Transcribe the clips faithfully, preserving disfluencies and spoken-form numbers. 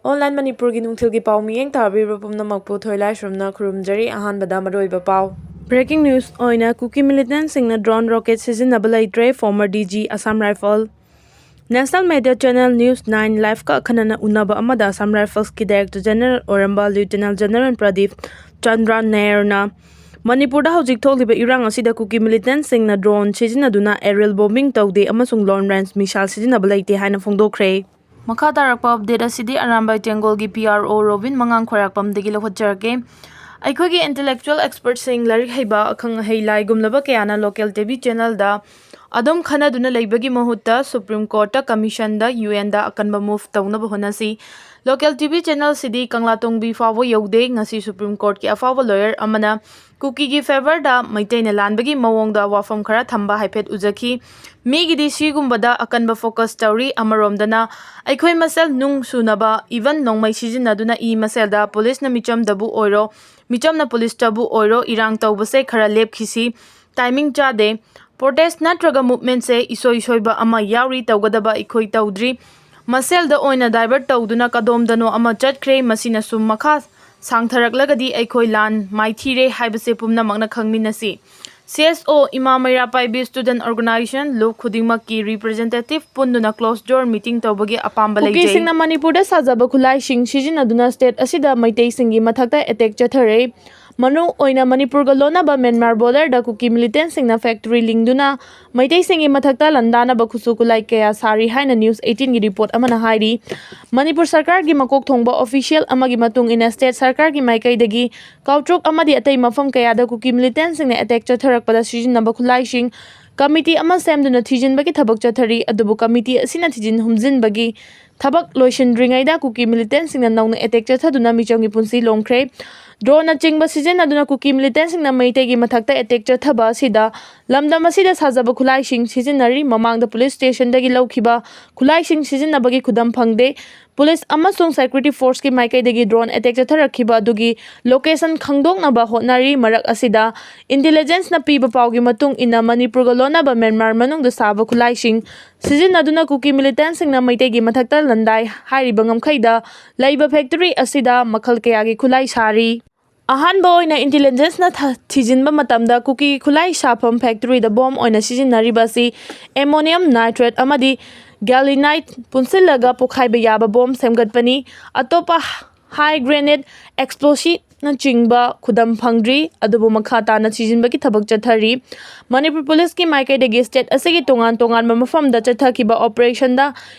Online ꯃꯅꯤꯄꯨꯔꯒꯤ ꯅꯨꯡꯊꯤꯜꯒꯤ ꯄꯥꯎ ꯃꯤꯠꯌꯦꯡ ꯇꯥꯕꯤꯕ ꯄꯨꯝꯅꯃꯛꯄꯨ ꯊꯣꯏꯂꯥꯏꯁ꯭ꯔꯝꯅ ꯈꯨꯔꯨꯝꯖꯔꯤ꯫ ꯑꯍꯥꯟꯕꯗ ꯃꯔꯨꯑꯣꯏꯕ ꯄꯥꯎ꯫ Breaking news ꯑꯣꯏꯅ ꯀꯨꯀꯤ militantꯁꯤꯡꯅ drone rocket ꯁꯤꯖꯤꯟꯅꯕ ꯂꯩꯇ꯭ꯔꯦ, former D G Assam Rifle꯫ National media channel News nine Liveꯀ ꯑꯈꯟꯅꯅ ꯎꯅꯕ ꯑꯃꯗ Assam Riflesꯀꯤ Director General ꯑꯣꯏꯔꯝꯕ Lieutenant General ꯄ꯭ꯔꯗꯤꯞ ꯆꯟꯗ꯭ꯔ ꯅꯦꯔꯅ ꯃꯅꯤꯄꯨꯔꯗ ꯍꯧꯖꯤꯛ ꯊꯣꯛꯂꯤꯕ ꯏꯔꯥꯡ ꯑꯁꯤꯗ ꯀꯨꯀꯤ militantꯁꯤꯡꯅ drone ꯁꯤꯖꯤꯟꯅꯗꯨꯅ aerial bombing ꯇꯧꯗꯦ ꯑꯃꯁꯨꯡ long range missile ꯁꯤꯖꯤꯟꯅꯕ ꯂꯩꯇꯦ ꯍꯥꯏꯅ ꯐꯣꯡꯗꯣꯛꯈ꯭ꯔꯦ꯫ ꯃꯈꯥ ꯇꯥꯔꯛꯄ update ꯑꯁꯤꯗꯤ ꯑꯔꯥꯝꯕꯥꯏ ꯇꯦꯡꯒꯣꯜꯒꯤ P R O ꯔꯣꯕꯤꯟ ꯃꯉꯥꯡ ꯈ꯭ꯋꯥꯏꯔꯥꯛꯄꯝꯗꯒꯤ ꯂꯧꯈꯠꯆꯔꯛꯀꯦ꯫ ꯑꯩꯈꯣꯏꯒꯤ intellectual expertꯁꯤꯡ, ꯂꯥꯏꯔꯤꯛ ꯍꯩꯕ, ꯑꯈꯪ ꯑꯍꯩ, ꯂꯥꯏꯒꯨꯝꯂꯕ ꯀꯌꯥꯅ local T V channelꯗ ꯑꯗꯨꯝ ꯈꯟꯅꯗꯨꯅ ꯂꯩꯕꯒꯤ ꯃꯍꯨꯠꯇ Supreme Courtꯇ, Commissionꯗ, UNꯗ ꯑꯀꯟꯕ move ꯇꯧꯅꯕ ꯍꯣꯠꯅꯁꯤ꯫ Local T V channelꯁꯤꯗꯤ ꯀꯪꯂꯥꯇꯣꯡꯕꯤ ꯐꯥꯎꯕ ꯌꯧꯗꯦ꯫ ꯉꯁꯤ Supreme Courtꯀꯤ ꯑꯐꯥꯎꯕ lawyer ꯑꯃꯅ ꯀꯨꯀꯤꯒꯤ favourꯗ ꯃꯩꯇꯩꯅ ꯂꯥꯟꯕꯒꯤ ꯃꯑꯣꯡꯗ ꯋꯥꯐꯝ ꯈꯔ ꯊꯝꯕ ꯍꯥꯏꯐꯦꯠ ꯎꯖꯈꯤ꯫ ꯃꯤꯒꯤꯗꯤ ꯁꯤꯒꯨꯝꯕꯗ ꯑꯀꯟꯕ focus ꯇꯧꯔꯤ꯫ ꯑꯃꯔꯣꯝꯗꯅ ꯑꯩꯈꯣꯏ ꯃꯁꯦꯜ ꯅꯨꯡ ꯁꯨꯅꯕ, even ꯅꯣꯡꯃꯩ ꯁꯤꯖꯤꯟꯅꯗꯨꯅ ꯏ ꯃꯁꯦꯜꯗ policeꯅ ꯃꯤꯆꯝꯗꯕꯨ ꯑꯣꯏꯔꯣ, ꯃꯤꯆꯝꯅ policeꯇꯕꯨ ꯑꯣꯏꯔꯣ, ꯏꯔꯥꯡ ꯇꯧꯕꯁꯦ ꯈꯔ ꯂꯦꯞꯈꯤꯁꯤ꯫ Timing ꯆꯥꯗꯦ꯫ Protest ꯅꯠꯇ꯭ꯔꯒ movementꯁꯦ ꯏꯁꯣꯏ ꯁꯣꯏꯕ ꯑꯃ ꯌꯥꯎꯔꯤ, ꯇꯧꯒꯗꯕ ꯑꯩꯈꯣꯏ ꯇꯧꯗ꯭ꯔꯤ꯫ ꯃꯁꯦꯜꯗ ꯑꯣꯏꯅ divert ꯇꯧꯗꯨꯅ ꯀꯗꯣꯝꯗꯅꯣ ꯑꯃ ꯆꯠꯈ꯭ꯔꯦ꯫ ꯃꯁꯤꯅ ꯁꯨꯝ ꯃꯈꯥ ꯁꯥꯡꯊꯔꯛꯂꯒꯗꯤ ꯑꯩꯈꯣꯏ ꯂꯥꯟ ꯃꯥꯏꯊꯤꯔꯦ ꯍꯥꯏꯕꯁꯦ ꯄꯨꯝꯅꯃꯛꯅ ꯈꯪꯃꯤꯟꯅꯁꯤ꯫ C S O, ꯏꯃꯥ ꯃꯩꯔꯥ ꯄꯥꯏꯕꯤ student organisation, ꯂꯨꯞ ꯈꯨꯗꯤꯡꯃꯛꯀꯤ representative ꯄꯨꯟꯗꯨꯅ closed door meeting ꯇꯧꯕꯒꯤ ꯑꯄꯥꯝꯕ ꯂꯩꯖꯩ꯫ ꯀꯨꯀꯤꯁꯤꯡꯅ ꯃꯅꯤꯄꯨꯔꯗ ꯁꯥꯖꯕ ꯈꯨꯠꯂꯥꯏꯁꯤꯡ ꯁꯤꯖꯤꯟꯅꯗꯨꯅ state ꯑꯁꯤꯗ ꯃꯩꯇꯩꯁꯤꯡꯒꯤ ꯃꯊꯛꯇ attack ꯆꯠꯊꯔꯦ꯫ ꯃꯔꯨ ꯑꯣꯏꯅ ꯃꯅꯤꯄꯨꯔꯒ ꯂꯣꯟꯅꯕ ꯃ꯭ꯌꯥꯟꯃꯥꯔ borderꯗ ꯀꯨꯀꯤ militantꯁꯤꯡꯅ factory ꯂꯤꯡꯗꯨꯅ ꯃꯩꯇꯩꯁꯤꯡꯒꯤ ꯃꯊꯛꯇ ꯂꯥꯟꯗꯥꯅꯕ ꯈꯨꯠꯁꯨ ꯈꯨꯠꯂꯥꯏ ꯀꯌꯥ ꯁꯥꯔꯤ ꯍꯥꯏꯅ News eighteenꯒꯤ report ꯑꯃꯅ ꯍꯥꯏꯔꯤ꯫ ꯃꯅꯤꯄꯨꯔ ꯁꯔꯀꯥꯔꯒꯤ ꯃꯀꯣꯛ ꯊꯣꯡꯕ official ꯑꯃꯒꯤ ꯃꯇꯨꯡ ꯏꯟꯅ state ꯁꯔꯀꯥꯔꯒꯤ ꯃꯥꯏꯀꯩꯗꯒꯤ ꯀꯥꯎꯇ꯭ꯔꯨꯛ ꯑꯃꯗꯤ ꯑꯇꯩ ꯃꯐꯝ ꯀꯌꯥꯗ ꯀꯨꯀꯤ militantꯁꯤꯡꯅ attack ꯆꯠꯊꯔꯛꯄꯗ ꯁꯤꯖꯤꯟꯅꯕ ꯈꯨꯠꯂꯥꯏꯁꯤꯡ committee ꯑꯃ ꯁꯦꯝꯗꯨꯅ ꯊꯤꯖꯤꯟꯕꯒꯤ ꯊꯕꯛ ꯆꯠꯊꯔꯤ꯫ ꯑꯗꯨꯕꯨ committee ꯑꯁꯤꯅ ꯊꯤꯖꯤꯟ ꯍꯨꯝꯖꯤꯟꯕꯒꯤ ꯊꯕꯛ ꯂꯣꯏꯁꯤꯟꯗ꯭ꯔꯤꯉꯩꯗ ꯀꯨꯀꯤ militantꯁꯤꯡꯅ ꯅꯧꯅ attack ꯆꯠꯊꯗꯨꯅ ꯃꯤꯆꯝꯒꯤ ꯄꯨꯟꯁꯤ ꯂꯣꯝꯈ꯭ꯔꯦ꯫ Droneꯅꯆꯤꯡꯕ ꯁꯤꯖꯤꯟꯅꯗꯨꯅ ꯀꯨꯀꯤ militantꯁꯤꯡꯅ ꯃꯩꯇꯩꯒꯤ ꯃꯊꯛꯇ attack ꯆꯠꯊꯕ ꯑꯁꯤꯗ ꯂꯝꯗꯝ ꯑꯁꯤꯗ ꯁꯥꯖꯕ ꯈꯨꯠꯂꯥꯏꯁꯤꯡ ꯁꯤꯖꯤꯟꯅꯔꯤ꯫ ꯃꯃꯥꯡꯗ police stationꯗꯒꯤ ꯂꯧꯈꯤꯕ ꯈꯨꯠꯂꯥꯏꯁꯤꯡ ꯁꯤꯖꯤꯟꯅꯕꯒꯤ ꯈꯨꯗꯝ ꯐꯪꯗꯦ꯫ ꯄꯨꯂꯤꯁ ꯑꯃꯁꯨꯡ ꯁꯦꯀ꯭ꯌꯨꯔꯤꯇꯤ ꯐꯣꯔꯁꯀꯤ ꯃꯥꯏꯀꯩꯗꯒꯤ ꯗ꯭ꯔꯣꯟ ꯑꯦꯇꯦꯛ ꯆꯠꯊꯔꯛꯈꯤꯕ ꯑꯗꯨꯒꯤ ꯂꯣꯀꯦꯁꯟ ꯈꯪꯗꯣꯛꯅꯕ ꯍꯣꯠꯅꯔꯤ꯫ ꯃꯔꯛ ꯑꯁꯤꯗ, ꯏꯟꯇꯦꯂꯤꯖꯦꯟꯁꯅ ꯄꯤꯕ ꯄꯥꯎꯒꯤ ꯃꯇꯨꯡ ꯏꯟꯅ, ꯃꯅꯤꯄꯨꯔꯒ ꯂꯣꯟꯅꯕ ꯃ꯭ꯌꯥꯟꯃꯥꯔ ꯃꯅꯨꯡꯗ ꯁꯥꯕ ꯈꯨꯠꯂꯥꯏꯁꯤꯡ ꯁꯤꯖꯤꯟꯅꯗꯨꯅ ꯀꯨꯀꯤ ꯃꯤꯂꯤꯇꯦꯟꯁꯤꯡꯅ ꯃꯩꯇꯩꯒꯤ ꯃꯊꯛꯇ ꯂꯟꯗꯥꯏ ꯍꯥꯏꯔꯤꯕ ꯉꯝꯈꯩꯗ ꯂꯩꯕ ꯐꯦꯛꯇꯔꯤ ꯑꯁꯤꯗ ꯃꯈꯜ ꯀꯌꯥꯒꯤ ꯈꯨꯠꯂꯥꯏ ꯁꯥꯔꯤ꯫ ꯑꯍꯥꯟꯕ ꯑꯣꯏꯅ ꯏꯟꯇꯦꯂꯤꯖꯦꯟꯁꯅ ꯊ-, ꯊꯤꯖꯤꯟꯕ ꯃꯇꯝꯗ, ꯀꯨꯀꯤ ꯈꯨꯠꯂꯥꯏ ꯁꯥꯐꯝ ꯐꯦꯛꯇꯔꯤꯗ ꯕꯣꯝ ꯑꯣꯏꯅ ꯁꯤꯖꯤꯟꯅꯔꯤꯕ ꯑꯁꯤ ꯑꯦꯃꯣꯅꯤꯌꯝ ꯅꯥꯏꯇ꯭ꯔꯦꯠ ꯑꯃꯗꯤ ꯒꯦꯂꯤꯅꯥꯏꯠ ꯄꯨꯟꯁꯤꯜꯂꯒ ꯄꯣꯈꯥꯏꯕ ꯌꯥꯕ ꯕꯣꯝ ꯁꯦꯝꯒꯠꯄꯅꯤ꯫ ꯑꯇꯣꯞꯄ ꯍꯥꯏ ꯒ꯭ꯔꯦꯅꯦꯗ ꯑꯦꯛꯁꯄ꯭ꯂꯣꯁꯤꯞꯅꯆꯤꯡꯕ ꯈꯨꯗꯝ ꯐꯪꯗ꯭ꯔꯤ, ꯑꯗꯨꯕꯨ ꯃꯈꯥ ꯇꯥꯅ ꯊꯤꯖꯤꯟꯕꯒꯤ ꯊꯕꯛ ꯆꯠꯊꯔꯤ꯫ ꯃꯅꯤꯄꯨꯔ ꯄꯨꯂꯤꯁꯀꯤ ꯃꯥꯏꯀꯩꯗꯒꯤ ꯁ꯭ꯇꯦꯠ ꯑꯁꯤꯒꯤ ꯇꯣꯉꯥꯟ ꯇꯣꯉꯥꯟꯕ ꯃꯐꯝꯗ ꯆꯠꯊꯈꯤꯕ ꯑꯣꯄꯔꯦꯁꯟꯗ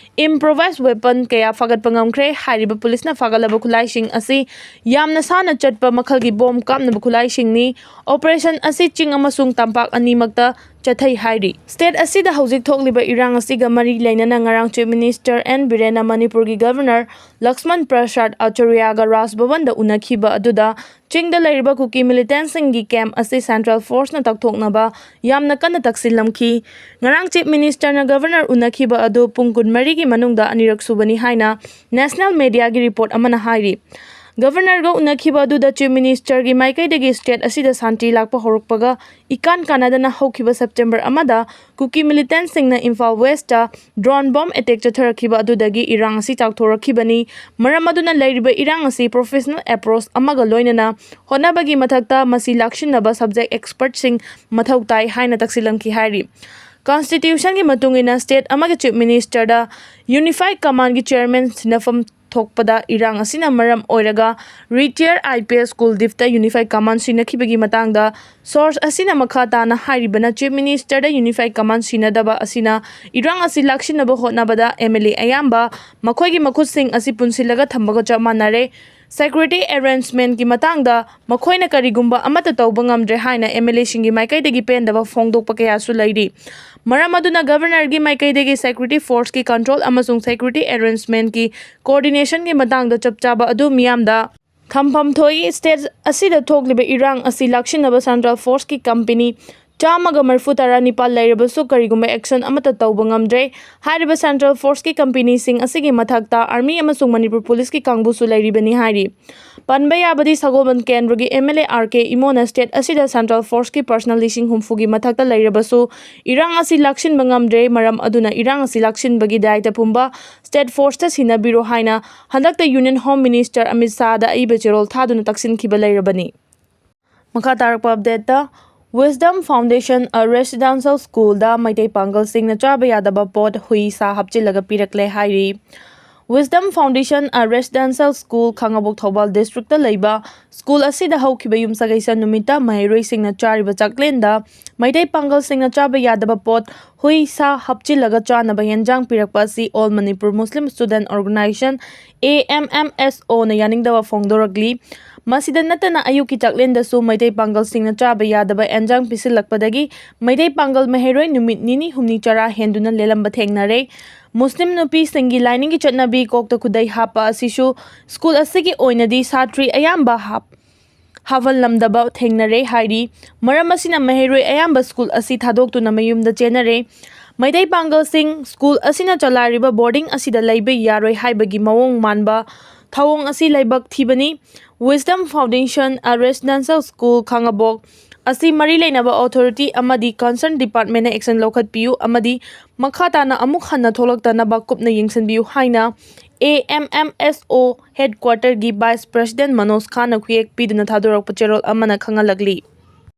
ꯏꯝꯄ꯭ꯔꯣꯚꯥꯏꯖ ꯋꯦꯄꯟ ꯀꯌꯥ ꯐꯥꯒꯠꯄ ꯉꯝꯈ꯭ꯔꯦ꯫ ꯍꯥꯏꯔꯤꯕ ꯄꯨꯂꯤꯁꯅ ꯐꯥꯒꯠꯂꯕ ꯈꯨꯠꯂꯥꯏꯁꯤꯡ ꯑꯁꯤ ꯌꯥꯝꯅ ꯁꯥꯟꯅ ꯆꯠꯄ ꯃꯈꯜꯒꯤ ꯕꯣꯝ ꯀꯥꯞꯅꯕ ꯈꯨꯠꯂꯥꯏꯁꯤꯡꯅꯤ꯫ ꯑꯣꯄꯔꯦꯁꯟ ꯑꯁꯤ ꯆꯤꯡ ꯑꯃꯁꯨꯡ ꯇꯝꯄꯥꯛ ꯑꯅꯤꯃꯛꯇ ꯆꯠꯊꯩ ꯍꯥꯏꯔꯤ꯫ ꯁ꯭ꯇꯦꯠ ꯑꯁꯤꯗ ꯍꯧꯖꯤꯛ ꯊꯣꯛꯂꯤꯕ ꯏꯔꯥꯡ ꯑꯁꯤꯒ ꯃꯔꯤ ꯂꯩꯅꯅ ꯉꯔꯥꯡ ꯆꯤꯐ ꯃꯤꯅꯤꯁꯇꯔ ꯑꯦꯟ ꯕꯤꯔꯦꯟꯅ ꯃꯅꯤꯄꯨꯔꯒꯤ ꯒꯚꯔꯅꯔ ꯂꯛꯁꯃꯟ ꯄ꯭ꯔꯁꯥꯗ ꯑꯆꯥꯔꯌꯥꯒ ꯔꯥꯖ ꯚꯕꯟꯗ ꯎꯅꯈꯤꯕ ꯑꯗꯨꯗ ꯆꯤꯡꯗ ꯂꯩꯔꯤꯕ ꯀꯨꯀꯤ ꯃꯤꯂꯤꯇꯦꯟꯁꯤꯡꯒꯤ ꯀꯦꯝꯞ ꯑꯁꯤ ꯁꯦꯟꯇ꯭ꯔꯦꯜ ꯐꯣꯔꯁꯅ ꯇꯛꯊꯣꯛꯅꯕ ꯌꯥꯝꯅ ꯀꯟꯅ ꯇꯛꯁꯤꯜꯂꯝꯈꯤ꯫ ꯉꯔꯥꯡ ꯆꯤꯐ ꯃꯤꯅꯤꯁꯇꯔꯅ ꯒꯚꯔꯅꯔ ꯎꯅꯈꯤꯕ ꯑꯗꯨ ꯄꯨꯡ ꯀꯨꯟꯃꯔꯤꯒꯤ ꯃꯅꯨꯡꯗ ꯑꯅꯤꯔꯛ ꯁꯨꯕꯅꯤ ꯍꯥꯏꯅ ꯅꯦꯁꯅꯦꯜ ꯃꯦꯗꯤꯌꯥꯒꯤ ꯔꯤꯄꯣꯔꯠ ꯑꯃꯅ ꯍꯥꯏꯔꯤ꯫ ꯒꯚꯔꯅꯔꯒ ꯎꯅꯈꯤꯕ ꯑꯗꯨꯗ ꯆꯤꯐ ꯃꯤꯅꯤꯁꯇꯔꯒꯤ ꯃꯥꯏꯀꯩꯗꯒꯤ ꯁ꯭ꯇꯦꯠ ꯑꯁꯤꯗ ꯁꯥꯟꯇꯤ ꯂꯥꯛꯄ ꯍꯧꯔꯛꯄꯒ ꯏꯀꯥꯟ ꯀꯥꯟꯅꯗꯅ ꯍꯧꯈꯤꯕ ꯁꯦꯞꯇꯦꯝꯕꯔ ꯑꯃꯗ ꯀꯨꯀꯤ ꯃꯤꯂꯤꯇꯦꯟꯁꯤꯡꯅ Imphal west drone bomb attack ꯆꯠꯊꯔꯛꯈꯤꯕ ꯑꯗꯨꯗꯒꯤ ꯏꯔꯥꯡ ꯑꯁꯤ ꯆꯥꯎꯊꯣꯔꯛꯈꯤꯕꯅꯤ꯫ ꯃꯔꯝ ꯑꯗꯨꯅ ꯂꯩꯔꯤꯕ ꯏꯔꯥꯡ ꯑꯁꯤ ꯄ꯭ꯔꯣꯐꯦꯁꯅꯦꯜ ꯑꯦꯄ꯭ꯔꯣꯆ ꯑꯃꯒ ꯂꯣꯏꯅꯅ ꯍꯣꯠꯅꯕꯒꯤ ꯃꯊꯛꯇ ꯃꯁꯤ ꯂꯥꯛꯁꯤꯟꯅꯕ ꯁꯕꯖꯦꯛ ꯑꯦꯛꯁꯄꯔꯠꯁꯤꯡ ꯃꯊꯧ ꯇꯥꯏ ꯍꯥꯏꯅ ꯇꯛꯁꯤꯜꯂꯝꯈꯤ ꯍꯥꯏꯔꯤ꯫ ꯀꯟꯁꯇꯤꯇ꯭ꯌꯨꯁꯟꯒꯤ ꯃꯇꯨꯡ ꯏꯟꯅ ꯁ꯭ꯇꯦꯠ ꯑꯃꯒꯤ ꯆꯤꯐ ꯃꯤꯅꯤꯁꯇꯔꯗ ꯌꯨꯅꯤꯐꯥꯏꯗ ꯀꯃꯥꯟꯒꯤ ꯆꯤꯌꯔꯃꯦꯟ ꯁꯤꯟꯅꯐꯝ ꯊꯣꯛꯄꯗ ꯏꯔꯥꯡ ꯑꯁꯤꯅ ꯃꯔꯝ ꯑꯣꯏꯔꯒ retire I P S ꯀꯨꯜꯗꯤꯞꯇ ꯌꯨꯅꯤꯐꯥꯏꯗ common ꯁꯤꯟꯅꯈꯤꯕꯒꯤ ꯃꯇꯥꯡꯗ ꯁꯣꯔꯁ ꯑꯁꯤꯅ ꯃꯈꯥ ꯇꯥꯅ ꯍꯥꯏꯔꯤꯕꯅ, ꯆꯤꯐ ꯃꯤꯅꯤꯁꯇꯔꯗ ꯌꯨꯅꯤꯐꯥꯏꯗ ꯀꯃꯥꯟ ꯁꯤꯟꯅꯗꯕ ꯑꯁꯤꯅ ꯏꯔꯥꯡ ꯑꯁꯤ ꯂꯥꯛꯁꯤꯟꯅꯕ ꯍꯣꯠꯅꯕꯗ ꯑꯦꯝ ꯑꯦꯜ ꯑꯦ ꯑꯌꯥꯝꯕ ꯃꯈꯣꯏꯒꯤ ꯃꯈꯨꯠꯁꯤꯡ ꯑꯁꯤ ꯄꯨꯟꯁꯤꯜꯂꯒ ꯊꯝꯕꯒ ꯆꯞ ꯃꯥꯟꯅꯔꯦ꯫ ꯁꯦꯀ꯭ꯌꯨꯔꯤꯇꯤ ꯑꯦꯔꯦꯟꯖꯃꯦꯟꯠꯀꯤ ꯃꯇꯥꯡꯗ ꯃꯈꯣꯏꯅ ꯀꯔꯤꯒꯨꯝꯕ ꯑꯃꯠꯇ ꯇꯧꯕ ꯉꯝꯗ꯭ꯔꯦ ꯍꯥꯏꯅ ꯑꯦꯝ ꯑꯦꯜ ꯑꯦꯁꯤꯡꯒꯤ ꯃꯥꯏꯀꯩꯗꯒꯤ ꯄꯦꯟꯗꯕ ꯐꯣꯡꯗꯣꯛꯄ ꯀꯌꯥꯁꯨ ꯂꯩꯔꯤ꯫ ꯃꯔꯝ ꯑꯗꯨꯅ ꯒꯚꯔꯅꯔꯒꯤ ꯃꯥꯏꯀꯩꯗꯒꯤ ꯁꯦꯀ꯭ꯌꯨꯔꯤꯇꯤ ꯐꯣꯔꯁꯀꯤ ꯀꯟꯇ꯭ꯔꯣꯜ ꯑꯃꯁꯨꯡ ꯁꯦꯀ꯭ꯌꯨꯔꯤꯇꯤ ꯑꯦꯔꯦꯟꯖꯃꯦꯟꯠꯀꯤ ꯀꯣꯑꯣꯔꯗꯤꯅꯦꯁꯟꯒꯤ ꯃꯇꯥꯡꯗ ꯆꯞ ꯆꯥꯕ ꯑꯗꯨ ꯃꯤꯌꯥꯝꯗ ꯊꯝꯐꯝ ꯊꯣꯛꯏ꯫ ꯁ꯭ꯇꯦꯠ ꯑꯁꯤꯗ ꯊꯣꯛꯂꯤꯕ ꯏꯔꯥꯡ ꯑꯁꯤ ꯂꯥꯛꯁꯤꯟꯅꯕ ꯁꯦꯟꯇ꯭ꯔꯦꯜ ꯐꯣꯔꯁꯀꯤ ꯀꯝꯄꯦꯅꯤ ꯆꯥꯝꯃꯒ ꯃꯔꯤꯐꯨ ꯇꯔꯥ ꯅꯤꯄꯥꯜ ꯂꯩꯔꯕꯁꯨ ꯀꯔꯤꯒꯨꯝꯕ action ꯑꯃꯠꯇ ꯇꯧꯕ ꯉꯝꯗ꯭ꯔꯦ꯫ ꯍꯥꯏꯔꯤꯕ central forceꯀꯤ companyꯁꯤꯡ ꯑꯁꯤꯒꯤ ꯃꯊꯛꯇ army ꯑꯃꯁꯨꯡ ꯃꯅꯤꯄꯨꯔ policeꯀꯤ ꯀꯥꯡꯕꯨꯁꯨ ꯂꯩꯔꯤꯕꯅꯤ ꯍꯥꯏꯔꯤ꯫ ꯄꯟꯕ ꯌꯥꯕꯗꯤ ꯁꯒꯣꯜꯕꯟ ꯀꯦꯟꯗ꯭ꯔꯒꯤ MLA RK ꯏꯃꯣꯅ state ꯑꯁꯤꯗ central forceꯀꯤ personnel ꯂꯤꯁꯤꯡ ꯍꯨꯝꯐꯨꯒꯤ ꯃꯊꯛꯇ ꯂꯩꯔꯕꯁꯨ ꯏꯔꯥꯡ ꯑꯁꯤ ꯂꯥꯛꯁꯤꯟꯕ ꯉꯝꯗ꯭ꯔꯦ꯫ ꯃꯔꯝ ꯑꯗꯨꯅ ꯏꯔꯥꯡ ꯑꯁꯤ ꯂꯥꯛꯁꯤꯟꯕꯒꯤ ꯗꯥꯏꯇ ꯄꯨꯝꯕ state forceꯇ ꯁꯤꯟꯅꯕꯤꯔꯣ ꯍꯥꯏꯅ ꯍꯟꯗꯛꯇ Union Home Minister ꯑꯃꯤꯠ ꯁꯥꯍꯗ ꯑꯏꯕ ꯆꯦꯔꯣꯜ ꯊꯥꯗꯨꯅ ꯇꯛꯁꯤꯟꯈꯤꯕ ꯂꯩꯔꯕꯅꯤ꯫ ꯃꯈꯥ ꯇꯥꯔꯛꯄ updateꯇ, Wisdom Foundation a Residential Schoolꯗ Meitei ꯄꯥꯡꯒꯜꯁꯤꯡꯅ ꯆꯥꯕ ꯌꯥꯗꯕ ꯄꯣꯠ ꯍꯨꯏ ꯁꯥ ꯍꯥꯞꯆꯤꯜꯂꯒ ꯄꯤꯔꯛꯂꯦ ꯍꯥꯏꯔꯤ꯫ Wisdom Foundation a Residential School, ꯈꯥꯉꯕꯣꯛ, ꯊꯧꯕꯥꯜ districtꯇ ꯂꯩꯕ school ꯑꯁꯤꯗ ꯍꯧꯈꯤꯕ ꯌꯨꯝꯁꯀꯩꯁ ꯅꯨꯃꯤꯠꯇ ꯃꯍꯩꯔꯣꯏꯁꯤꯡꯅ ꯆꯥꯔꯤꯕ ꯆꯥꯛꯂꯦꯟꯗ ꯃꯩꯇꯩ ꯄꯥꯡꯒꯜꯁꯤꯡꯅ ꯆꯥꯕ ꯌꯥꯗꯕ ꯄꯣꯠ ꯍꯨꯏ ꯁꯥ ꯍꯥꯞꯆꯤꯜꯂꯒ ꯆꯥꯅꯕ ꯌꯦꯟꯖꯥꯡ ꯄꯤꯔꯛꯄ ꯑꯁꯤ All Manipur Muslim Student Organisation, AMMSOꯅ ꯌꯥꯅꯤꯡꯗꯕ ꯐꯣꯡꯗꯣꯔꯛꯂꯤ꯫ ꯃꯁꯤꯗ ꯅꯠꯇꯅ ꯑꯌꯨꯛꯀꯤ ꯆꯥꯛꯂꯦꯟꯗꯁꯨ ꯃꯩꯇꯩ ꯄꯥꯡꯒꯜꯁꯤꯡꯅ ꯆꯥꯕ ꯌꯥꯗꯕ ꯑꯦꯟꯖꯥꯡ ꯄꯤꯁꯤꯜꯂꯛꯄꯗꯒꯤ ꯃꯩꯇꯩ ꯄꯥꯡꯒꯜ ꯃꯍꯩꯔꯣꯏ ꯅꯨꯃꯤꯠ ꯅꯤꯅꯤ ꯍꯨꯝꯅꯤ ꯆꯔꯥ ꯍꯦꯟꯗꯨꯅ ꯂꯦꯜꯂꯝꯕ ꯊꯦꯡꯅꯔꯦ꯫ ꯃꯨꯁꯂꯤꯝ ꯅꯨꯄꯤꯁꯤꯡꯒꯤ ꯂꯥꯏꯅꯤꯡꯒꯤ ꯆꯠꯅꯕꯤ ꯀꯣꯛꯇ ꯈꯨꯗꯩ ꯍꯥꯞꯄ ꯑꯁꯤꯁꯨ school ꯑꯁꯤꯒꯤ ꯑꯣꯏꯅꯗꯤ ꯁꯥꯇ꯭ꯔꯤ ꯑꯌꯥꯝꯕ ꯍꯥꯞ-, ꯍꯥꯞꯍꯜꯂꯝꯗꯕ ꯊꯦꯡꯅꯔꯦ ꯍꯥꯏꯔꯤ꯫ ꯃꯔꯝ ꯑꯁꯤꯅ ꯃꯍꯩꯔꯣꯏ ꯑꯌꯥꯝꯕ school ꯑꯁꯤ ꯊꯥꯗꯣꯛꯇꯨꯅ ꯃꯌꯨꯝꯗ ꯆꯦꯟꯅꯔꯦ꯫ ꯃꯩꯇꯩ ꯄꯥꯡꯒꯜꯁꯤꯡ school ꯑꯁꯤꯅ ꯆꯂꯥꯏꯔꯤꯕ boarding ꯑꯁꯤꯗ ꯂꯩꯕ ꯌꯥꯔꯣꯏ ꯍꯥꯏꯕꯒꯤ ꯃꯑꯣꯡ ꯃꯥꯟꯕ ꯊꯧꯑꯣꯡ ꯑꯁꯤ ꯂꯥꯏꯕꯛ ꯊꯤꯕꯅꯤ꯫ Wisdom Foundation a Residential School, ꯈꯥꯉꯕꯣꯛ ꯑꯁꯤ ꯃꯔꯤ ꯂꯩꯅꯕ authority ꯑꯃꯗꯤ concern departmentꯅ action ꯂꯧꯈꯠꯄꯤꯌꯨ ꯑꯃꯗꯤ ꯃꯈꯥ ꯇꯥꯅ ꯑꯃꯨꯛ ꯍꯟꯅ ꯊꯣꯛꯂꯛꯇꯅꯕ ꯀꯨꯞꯅ ꯌꯦꯡꯁꯤꯟꯕꯤꯌꯨ ꯍꯥꯏꯅ AMMSO headquarterꯒꯤ Vice President ꯃꯅꯣꯖ ꯈꯥꯟꯅ ꯈꯨꯌꯦꯛ ꯄꯤꯗꯨꯅ ꯊꯥꯗꯣꯔꯛꯄ ꯆꯦꯔꯣꯜ ꯑꯃꯅ ꯈꯪꯍꯜꯂꯛꯂꯤ꯫